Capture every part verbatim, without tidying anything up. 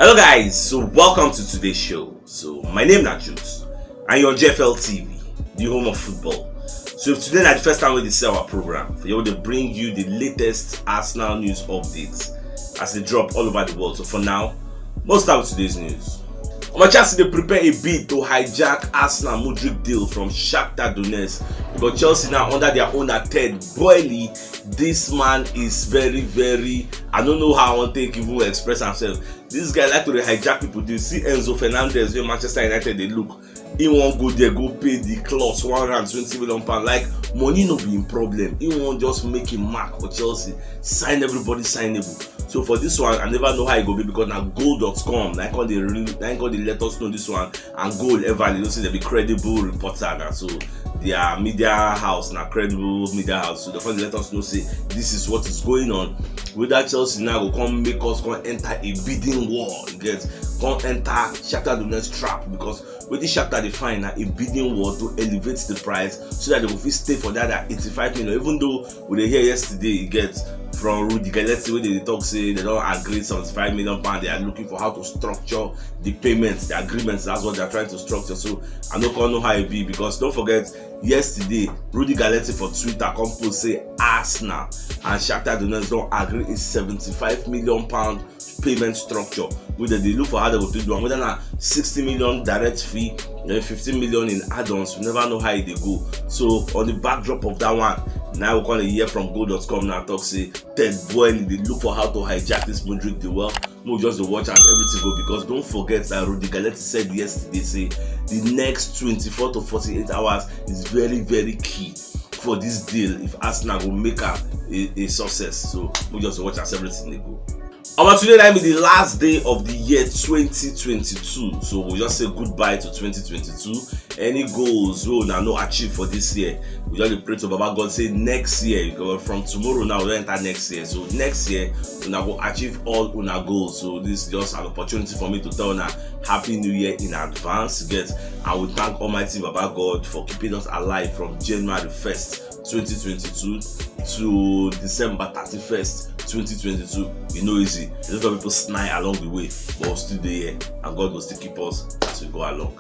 Hello guys, so welcome to today's show. So my name na Juice and you're on G F L T V, the home of football. So if today na the first time we dey see our program, we dey bring you the latest Arsenal news updates as they drop all over the world. So for now, let's start with today's news. Omo, Chelsea dey prepare a bid to hijack Arsenal Mudryk deal from Shakhtar Donetsk, because Chelsea now under their owner Ted Boehly. This man is very, very, I don't know how I want take even express himself. This guy like to dey hijack people. Dey see Enzo Fernandez wey Manchester United dey look. He wan go there, go pay the clause one hundred and twenty million pound. Like, money no be him problem. He wan just make him mark for Chelsea, sign everybody signable. So for this one, I never know how e go be, because na goal dot com na come dey re- na come dey let us know this one, and goal ever, you know say dem be credible reporter na, so their media house na credible media house, so dem come dey let us know say this is what is going on. Whether Chelsea now go come make us come enter a bidding war, you get, come enter Shakhtar Donetsk trap, because wetin Shakhtar dey find na a bidding war to elevate the price so that they go fit stay for that, that eighty-five million. Even though we dey hear yesterday, you get, from Rudy Galetti, wey dey talk say they don agree seventy-five million pound. They are looking for how to structure the payments, the agreements. That's what they are trying to structure. So I no come know how e be, because don't forget, yesterday Rudy Galetti for Twitter come post say Arsenal and Shakhtar Donetsk don agree a seventy-five million pound payment structure, wey dem dey look for how dem go take do am, whether na sixty million direct fee, then fifteen million in add-ons. We never know how e dey go. So on the backdrop of that one, now we come dey hear from goal dot com now talk say Ted Boehly dey look for how to hijack this Mudryk deal. Well, we just dey watch as everything go, because don't forget that Rudy Galetti said yesterday say the next twenty-four to forty-eight hours is very, very key for this deal if Arsenal go make am a, a success. So we just watch as everything dey go. Omo, today na be the last day of the year twenty twenty-two, so we just say goodbye to twenty twenty-two. Any goals wey una no achieve for this year, we just dey pray to Baba God say next year, because from tomorrow now we don enter next year, so next year una go achieve all una goals. So this is just an opportunity for me to tell una happy new year in advance, you get, and we thank Almighty Baba God for keeping us alive from January first, twenty twenty-two to December thirty-first, twenty twenty-two. E no easy. A lot of people snide along the way, but we still dey here, and God go still keep us as we go along.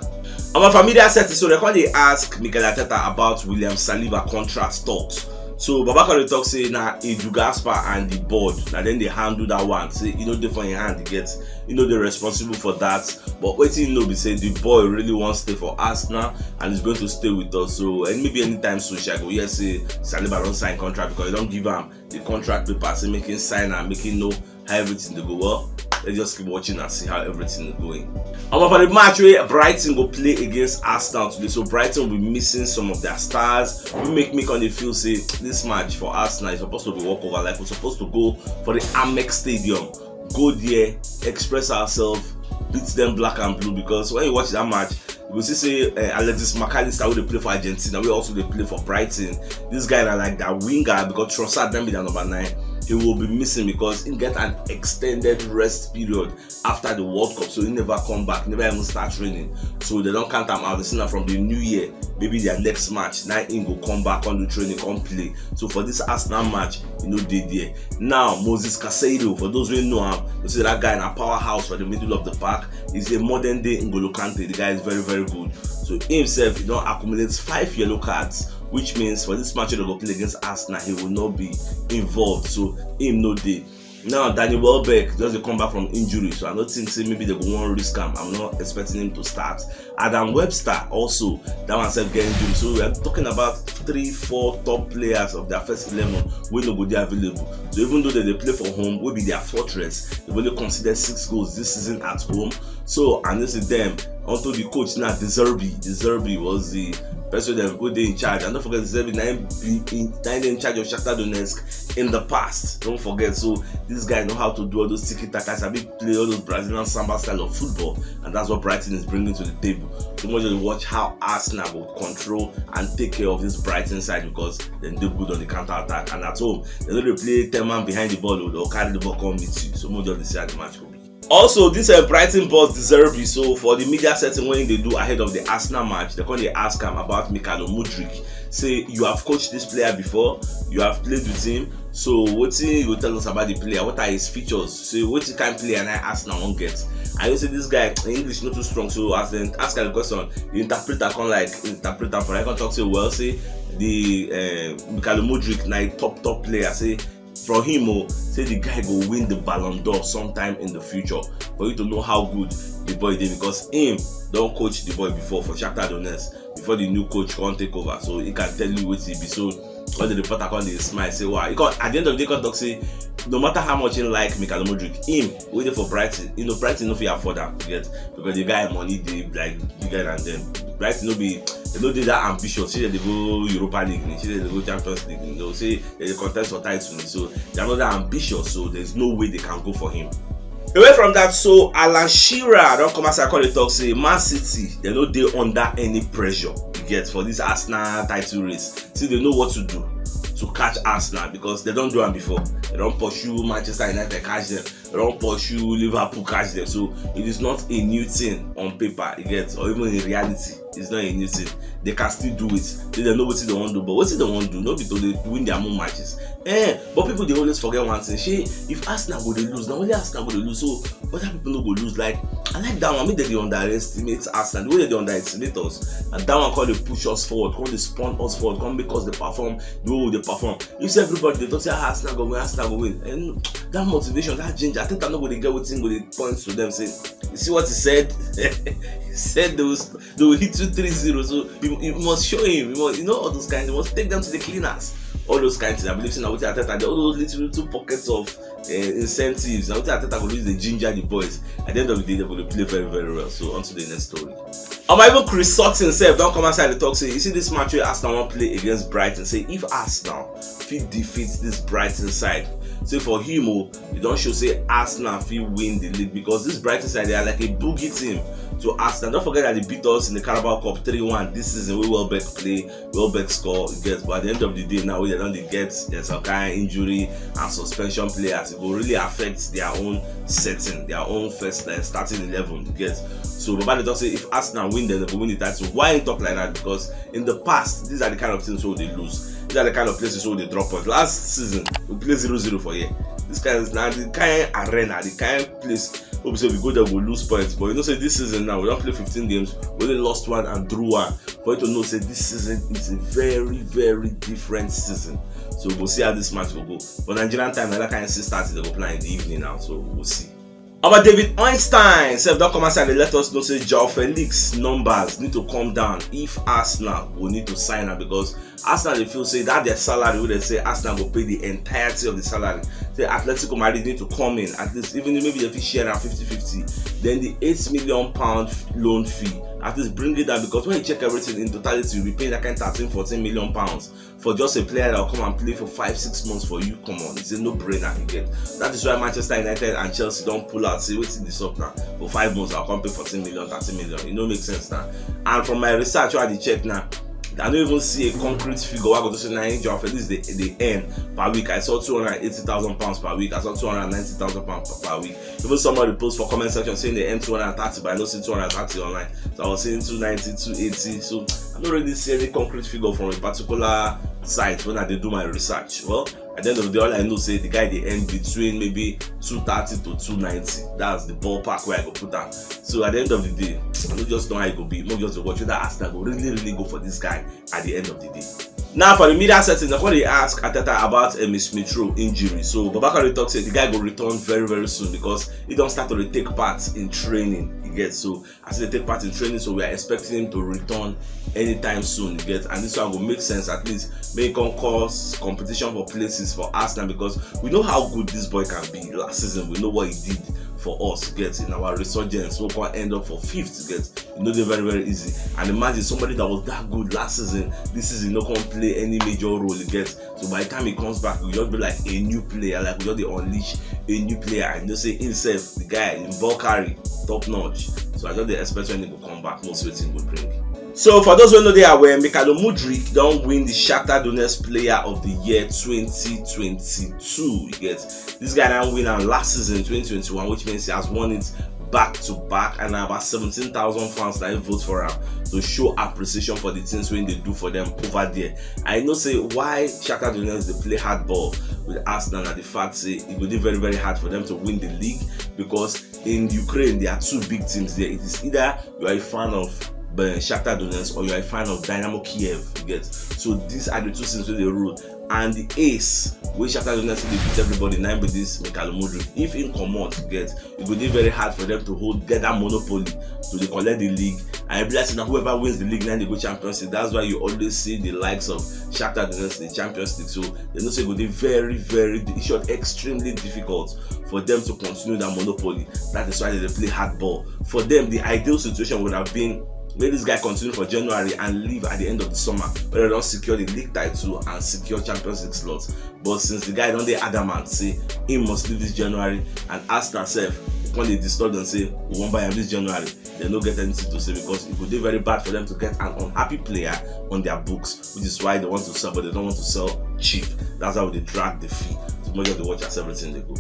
Our familiar set, so they come dey ask Mikel Arteta about William Saliba contract talks. So Baba come dey talk say na Edu Gaspar and the board, na dem dey handle that one. Say e no dey for him hand, e get, e no dey responsible for that. But wetin e know be say the boy really wan stay for Arsenal and is going to stay with us. So, and maybe anytime soon, shall go hear say Saliba don sign contract, because e don give am the contract paper, say make him sign and make him know how everything dey go. Well, let's just keep watching and see how everything is going. Omo, for the match wey Brighton go play against Arsenal today, so Brighton will be missing some of their stars. We make me come dey feel say this match for Arsenal is supposed to be walkover. Like, we're supposed to go for the Amex Stadium, go there, express ourselves, beat them black and blue. Because when you watch that match, you go see say uh, Alexis Mac Allister, wey dey play for Argentina, wey also dey play for Brighton. This guy na like that winger, because Trossard then be that number nine. He will be missing because he get an extended rest period after the World Cup, so he never come back, never even start training. So they don count am out. They say na from the new year, maybe their next match, na him go come back, come do training, come play. So for this Arsenal match, e no dey there. Now, Moses Caicedo, for those wey know am, you see that guy na powerhouse for the middle of the park. He's a modern day N'Golo Kante. The guy is very, very good. So himself, he don accumulate five yellow cards, which means for this match wey dem go play against Arsenal, he will not be involved. So him no dey. Now, Danny Welbeck just dey come back from injury, so I no think say maybe they go wan risk am. I'm not expecting him to start. Adam Webster also, that one sef get injury. So we are talking about three, four top players of their first eleven wey no go dey available. So even though they dey play for home, wey be their fortress, they only conceded six goals this season at home. So, and this is them. Onto the coach now, De Zerbi. De Zerbi was the person that go dey in charge. And don't forget, De Zerbi na him be in, na him dey in charge of Shakhtar Donetsk in the past. Don't forget. So this guy know how to do all those tiki taka, sabi play all those Brazilian samba style of football, and that's what Brighton is bringing to the table. So much just watch how Arsenal go control and take care of this Brighton side, because dem dey good on the counter attack, and at home dem no dey play ten man behind the ball o, dem go carry the ball come meet you. So much just dey see how the match go be. Also, this uh, Brighton boss De Zerbi, so for the media setting wey he dey do ahead of the Arsenal match, they come dey ask am about Mykhailo Mudryk. Say, you have coached this player before, you have played with him, So wetin you go tell us about the player? What are his features? So wetin kind player na Arsenal wan get? I know say this guy English no too strong, so as dem ask am the question, the interpreter come like interpret am for am, come talk say, well, say the uh, Mikhailo Mudryk na a top top player. Say for him o, say the guy go win the Ballon d'Or sometime in the future. For you to know how good the boy dey, because him don coach the boy before for Shakhtar Donetsk before the new coach come take over, so he can tell you wetin e be. So all the reporter come dey smile say, wow. He come, at the end of the day, come talk say no matter how much he like Mikhailo Mudryk, him wey dey for Brighton, you know, Brighton no fit afford am, you get, because the guy money dey like bigger than them. Brighton no be, they no dey that ambitious. Say dem dey go Europa League ni, say dem dey go Champions League ni, they go say dem dey contest for title ni, so they are not that ambitious, so there's no way they can go for him. Away from that, so Alan Shearer don come outside come dey talk say Man City, they no dey under any pressure, you get, for this Arsenal title race. See, they know what to do to catch Arsenal because they don do am before. They don pursue Manchester United, catch them. They don pursue Liverpool, catch them. So it is not a new thing on paper, you get, or even in reality. It's not a new thing. They can still do it. They don't know what they want to do, but what they want to do, no be to dey win their own matches. Eh, but people dey always forget one thing. Shey, if Arsenal go dey lose, na only Arsenal go dey lose. So other people no go lose. Like, I like that one. Make dem dey underestimate Arsenal. The way dem dey underestimate us, and that one come dey push us forward, come dey spur us forward, come make us dey perform the way we dey perform. You see everybody dey talk say, "Ah, Arsenal go win, Arsenal go win." And that motivation, that ginger, Arteta no go dey get wetin go dey point to them say, "You see what he said?" He said they will, they will hit you three zero. So you, you must show him. You must, you know, all those kinds. You must take them to the cleaners. All those kinds of things. I believe say na wetin Arteta dey, all those little, little pockets of uh, incentives. Na wetin Arteta go use dey ginger the boys. At the end of the day, they go dey play very, very well. So on to the next story. Omo, even Chris Sutton sef don come outside dey talk say, you see this match wey Arsenal wan play against Brighton, say if Arsenal fit defeat this Brighton side, say for him o, e don show say Arsenal fit win the league because this Brighton side, they are like a boogie team to Arsenal. Don't forget that they beat us in the Carabao Cup three one this season wey Welbeck play, Welbeck score, you get. But at the end of the day now, wey dem don dey get, eh, some kind injury and suspension players, e go really affect their own setting, their own first, eh, starting eleven, you get. So Baba dey talk say if Arsenal win, then they go win the title. Why he talk like that? Because in the past, these are the kind of things wey we dey lose. These are the kind of places wey we dey drop points. Last season, we play zero zero for here. This kind of, na the kind arena, the kind place wey be say we go there, we lose points. But you know say this season now, we don play fifteen games, we only lost one and drew one. For you to know say this season is a very, very different season. So we'll see how this match will go. But Nigerian time, na that kind of six thirty they go play in the evening now. So we'll see. Omo, David Ornstein sef don come outside dey let us know say Joao Felix numbers need to come down if Arsenal go need to sign am, because Arsenal dey feel say that their salary wey dem say Arsenal go pay the entirety of the salary, say Atletico Madrid need to come in at least, even if maybe they fit share am fifty fifty. Then the eight million pound loan fee, at least bring it down, because when you check everything in totality, you'll be paying that kind thirteen, fourteen million pounds for just a player that will come and play for five, six months for you. Come on, it's a no-brainer, you get. That is why Manchester United and Chelsea don pull out, say wetin dey sup now. For five months, I'll come pay fourteen million, thirteen million. It no make sense now. And from my research, wey I dey check now, I no even see a concrete figure wey I go to say na him Joao Felix dey, dey earn per week. I saw two hundred and eighty thousand pounds per week. I saw two hundred and ninety thousand pounds per, per week. Even somebody post for comment section saying they earn two hundred and thirty, but I no see two hundred and thirty online. So I was saying two ninety, two eighty. So I don't really see any concrete figure from a particular site when I dey do my research. Well, at the end of the day, all I know say the guy dey earn between maybe two thirty to two ninety. That's the ballpark where I go put am. So at the end of the day, I no just know how e go be. Make we just dey watch whether Arsenal go really, really go for this guy at the end of the day. Now for the media setting, they come dey ask Arteta about Emil Smith Rowe injury. So Baba come dey talk say the guy go return very, very soon because he don start to dey take part in training. You get, so as he dey take part in training, so we are expecting him to return anytime soon. You get, and this one go make sense, at least make him come cause competition for places for Arsenal, because we know how good this boy can be. Last season, we know what he did for us, you get, in our resurgence. We come end up for fifth, you get. E no dey very, very easy. And imagine somebody that was that good last season, this season no come play any major role, you get. So by the time he comes back, he just be like a new player, like we just dey unleash a new player. And you know say himself, the guy in ball carry, top notch. So I just dey expect when he go come back, most wetin he go bring. So for those wey no dey aware, Mikhailo Mudryk don win the Shakhtar Donetsk Player of the Year twenty twenty-two. You get, this guy don win am last season, twenty twenty-one, which means he has won it back to back, and about seventeen thousand fans that vote for him to show appreciation for the things when they do for them over there. I know say why Shakhtar Donetsk they play hardball with Arsenal, and the fact say it will be very, very hard for them to win the league, because in Ukraine there are two big teams there. It is either you are a fan of uh, Shakhtar Donetsk or you are a fan of Dynamo Kiev. You get, so these are the two teams where they rule. And the ace wey Shakhtar Donetsk dey beat everybody, na be this Mikhail Mudryk. If him comot, you get, it go dey very hard for them to hold, get that monopoly to dey collect the league. And e be like say na whoever wins the league na dey go Champions League. That's why you always see the likes of Shakhtar Donetsk in the Champions League. So they know say e go dey very, very, in short, extremely difficult for them to continue that monopoly. That is why they dey play hardball. For them, the ideal situation would have been let this guy continue for January and leave at the end of the summer, where they don't secure the league title and secure Champions League slots. But since the guy don't dey adamant say he must leave this January, and Arsenal sef come dey disturb them say we wan buy him this January, they no get anything to say, because it would be very bad for them to get an unhappy player on their books, which is why they want to sell, but they don't want to sell cheap. That's how they drag the fee. So make sure they watch as everything they go.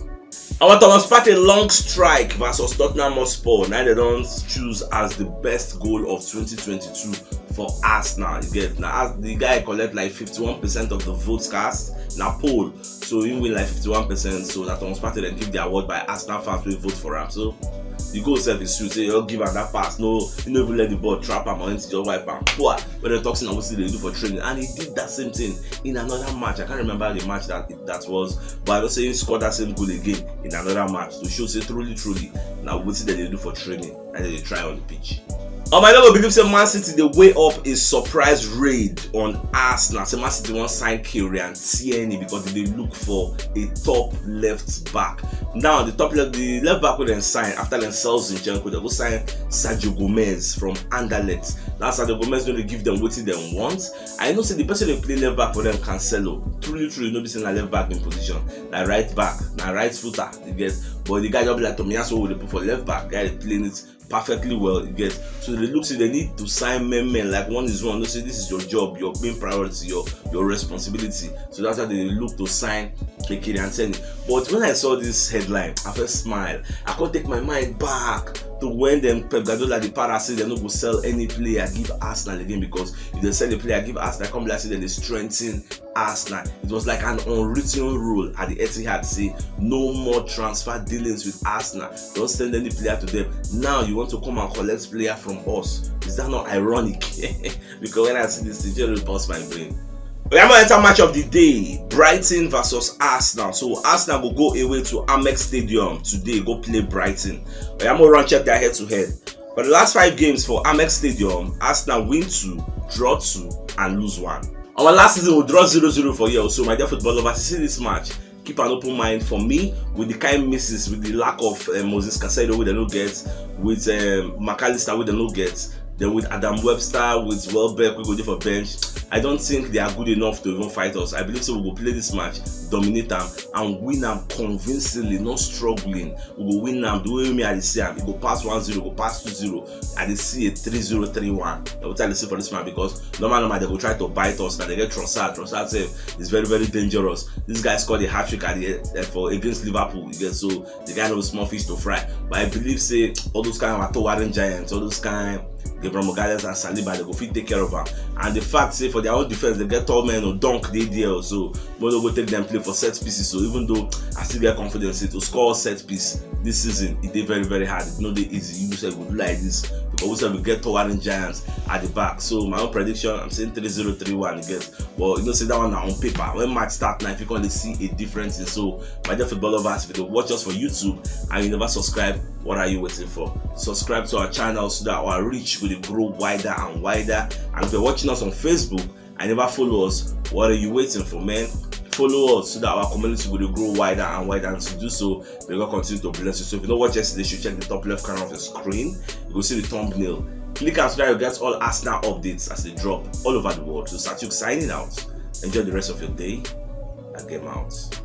Our Thomas Partey long strike versus Tottenham Hotspur. Now they don't choose as the best goal of twenty twenty-two for Arsenal. You get, now as the guy collect like fifty-one percent of the votes cast, now poll. So he win like fifty-one percent. So that Thomas Partey then give the award by Arsenal fans who vote for him. So the goal self is sweet. Say you give him that pass. No, he no even let the ball trap him or anything. Just wipe him. Poor. When they talk, now what they do for training, and he did that same thing in another match. I can't remember the match that that was, but I know say he scored that same goal again in another match to show say truly, truly, now what they do for training and they try on the pitch. Um, I never believe say Man City they weigh up a surprise raid on Arsenal. Say Man City won't sign Kieran Tierney because they look for a top left back. Now the top left, the left back will then sign after then sells Zinchenko. They go sign Sergio Gomez from Anderlecht. Now Sergio Gomez going to give them what they want. I know say the person they play left back for them, Cancelo. Truly, truly, no be saying left back in position, like right back, na right footer. You get, but the guy just be like Tomiyasu, who they put for left back. Guy playing it perfectly well. You get, so they look say they need to sign men, men like one is one. They say this is your job, your main priority, your your responsibility. So that's why they look to sign Kieran Tierney. But when I saw this headline, I first smile. I can't take my mind back to when them Pep Guardiola the para say they no go sell any player give Arsenal again, because if they sell the player give Arsenal, come like say they strengthen Arsenal. It was like an unwritten rule at the Etihad say no more transfer dealings with Arsenal. Don't send any player to them. Now you want to come and collect player from us. Is that not ironic? Because when I see this thing, it really burst my brain. Oyamo enter match of the day, Brighton versus Arsenal. So Arsenal will go away to Amex Stadium today, go play Brighton. Oyamo run check their head to head. For the last five games for Amex Stadium, Arsenal win two, draw two, and lose one. Our last season we draw zero zero for here. So my dear football lovers, you see this match, keep an open mind for me with the kind misses, with the lack of uh, Moses Casado with the no get, with um, McAllister with the no get, then with Adam Webster, with Welbeck, we go there for bench. I don't think they are good enough to even fight us. I believe so. We go play this match, dominate them, and win them convincingly, not struggling. We go win them the way me I see them. It go pass one zero, go pass two zero. I dey see a three zero three one. I will tell you for this man, because normal normal they go try to bite us. Now they get Trossard. Trossard sef is very, very dangerous. This guy scored a hat trick at the uh, for against Liverpool. You get, so the guy no small fish to fry. But I believe say all those kind of towering giants, all those kind Gabriel Magalhaes and Saliba, they go fit take care of him. And the fact say for their own defense, they get tall men or dunk they there also. But they go take them play for set pieces. So even though I still get confidence to score set piece this season, it is very, very hard. It's not the easy. You say we do like this because we say we get towering giants at the back. So my own prediction, I'm saying three zero three one against. But you know, say that one on paper. When match start now, if you can see a difference in so my dear football lovers, if you watch us for YouTube and you never subscribe, what are you waiting for? Subscribe to our channel so that our reach will grow wider and wider. And if you're watching us on Facebook and never follow us, what are you waiting for, man? Follow us so that our community will grow wider and wider. And to do so, may God continue to bless you. So if you don't watch yesterday, you should check the top left corner of the screen. You go see the thumbnail. Click and so that you get all Arsenal updates as they drop all over the world. So Satuk signing out. Enjoy the rest of your day. And game out.